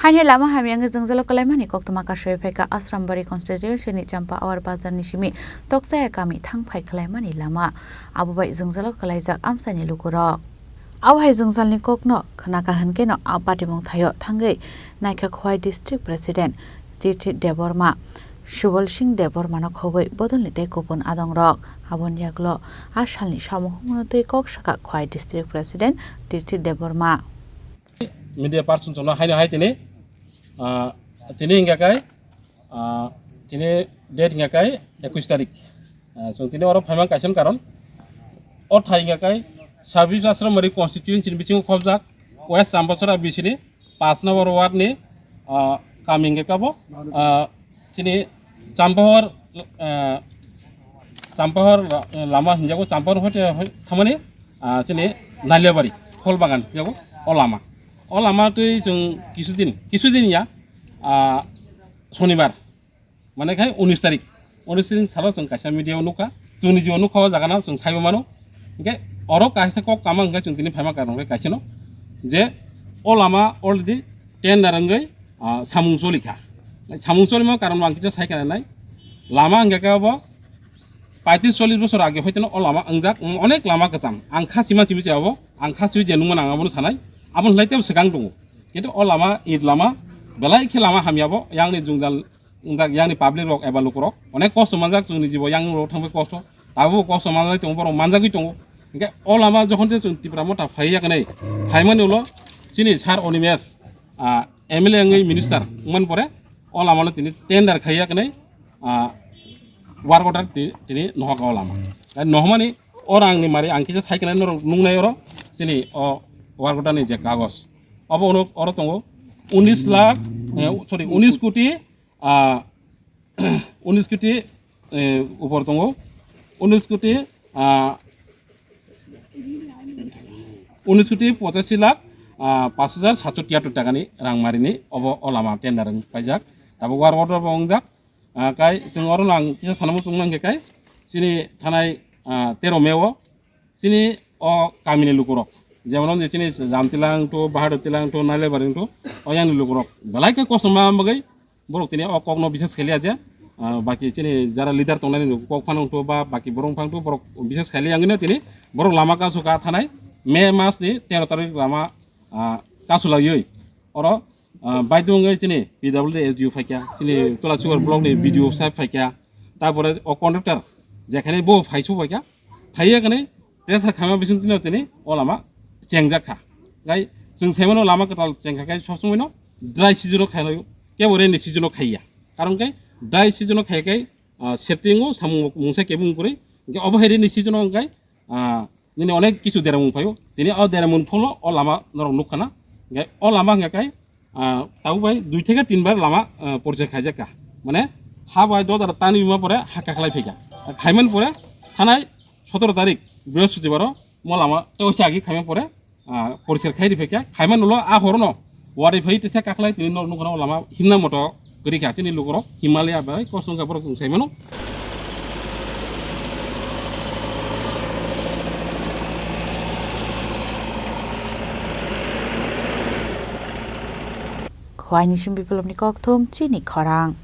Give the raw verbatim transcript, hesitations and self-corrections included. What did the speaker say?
Ani lama hamya wngwi jwngjalo kwlaimani koktwma kasui phaikha Asrambari constituency ni Champawar bazar ni simi Tokchaya kami thang phai khwlaimani lama. Abo bai jwngjalo kwlaijak amchaini lukurok. Abo hai jwngjalni kokno khwnakha hwnkhe no a patimung thaio thangwi naikha Khowai District President Tirthi Debbarma, Subal Singh Debbarmano khobwi bodolni tei kupun adongrok. Aboni yagulo a salni samung hwnmano twi kok sakha Khowai District President Tirthi Debbarma. Media person chwngno haino hai tini, ah, tini hingka kai, ah, tini date hingka kai ekush tarik. Ah, chwng tini oro phaimang kaisa karon. O thai hingka kai Sabis Asrambari constituency ni bisingo khobjak West Champachara bisini paanch number ward ni, ah, kami hingka kabo, ah, chini Champahor, ah, Champahor la-, lama hinjago, Champahor hoite hoi-, thamani, ah, chini Naliabari, Pholbagan hinjago, o lama. O lama twi chwng kisudin, kisudin ya, ah, Sonibar, mane khai unis tarik. Unis tarik salo chwng kaisa media o nukha, chwngni jibo nukha o jaga no chwng saibo mano. Hingke oro kaisa kok kama hingke chwng tini phaima karon hingke kaisa no je o lama already tender wngwi, ah, samung choli kha. Samung cholima karon ang kisa sai kha nai. Lama hingke khe abo paitrish chollish bosor age hoiteno o lama wngjak, mm, onek lama kwcham. Ang kha sima simi se abo, ang kha sui je nungma nang abono sanai. Abo hwnlai tebo swkang tongo. Kintu o lama, it lama, belai khe lama hamya bo, yangni jwngjal, wngjak, yangni public rok eba lukurok onek kosto manjak, chwngni jibo yang rok thangbai kosto, tabuk kosto manjak tongo, borok manjagwi tongo. Hingke o lama jokhon je chwng Tipra Motha phai yaknai, phaimani ulo chini sir Animesh, ah, M L A wngwi minister wngmani pore o lama no tini tender khai yaknai, ah, work order ti-, tini nohok o lama. Tei nohmani o rangni mari ang kisa sai khe norok nuknai oro chini o work order ni je kagoj. Obo ono oro tongo unis lakh, eh, sorry, unis koti, ah, unis koti, eh, upor tongo. Unis koti, ah, unis koti pochashi lakh, ah, paanch hajar satso tiyatur taka ni rang mari ni obo o lama tender wng paijak. Tabuk work order bo wngjak. Ah, kai chwng oro no ang kisa sanamo chwng nang khe kai chini thanai, ah, tero May o chini o kamini lukurok, jemon je chini Jamtilang to, Bahadur Tilang to, Nailaibari to, o yang lukurok belai khe kosom ma bagwi borok tini o kokno bises khailiya je, ah, baki chini jara leader tongnani kok phano to ba baki borok phano to borok bises khailiya wngwi no tini borok lama kasu ka thanai May mas ni tero tarik lama, ah, kasu laiwi oro, ah, baidung wngwi chini P W D S D O phaikha, chini Tulasibar block ni B D O saheb phaikha, tarpore o contractor jekhani bo phaisu phaikha, phaiya kani pressure khaima bising tino tini o lama chengjak kha. Gai chwng saimano lama kwtal chengkha kai sob somoi no dry season o khailai, kebo rainy season o khaiya. Karon kai dry season o khai kai, ah, safety wngo samung mungsa kebung kwrwi, hingke obo hai rainy season o hingkai, ah, nini onek kisu deremung phaio. Tini o deremung pholo o lama norok nukha na. Hingke o lama hingka kai, ah, tabuk bai dui theke tin bar lama, ah, porjai khaijak kha. Mane ha bai dodar tani bima pore ha kakhlai phaikha. Khaiman pore thanai sotoro tarik Brihospotibaro mo lama tewsa agi khaiman pore, ah, poriskar khai ri phaikha. Khaiman ulo a horono wari phai tesa kakhlai tini norok nukha na o lama himna moto kwrwi kha chini lukurok Himalaya bai kosong kha borok chwng sai mano. Khowai ni sim biplopni kokthum chini khorang.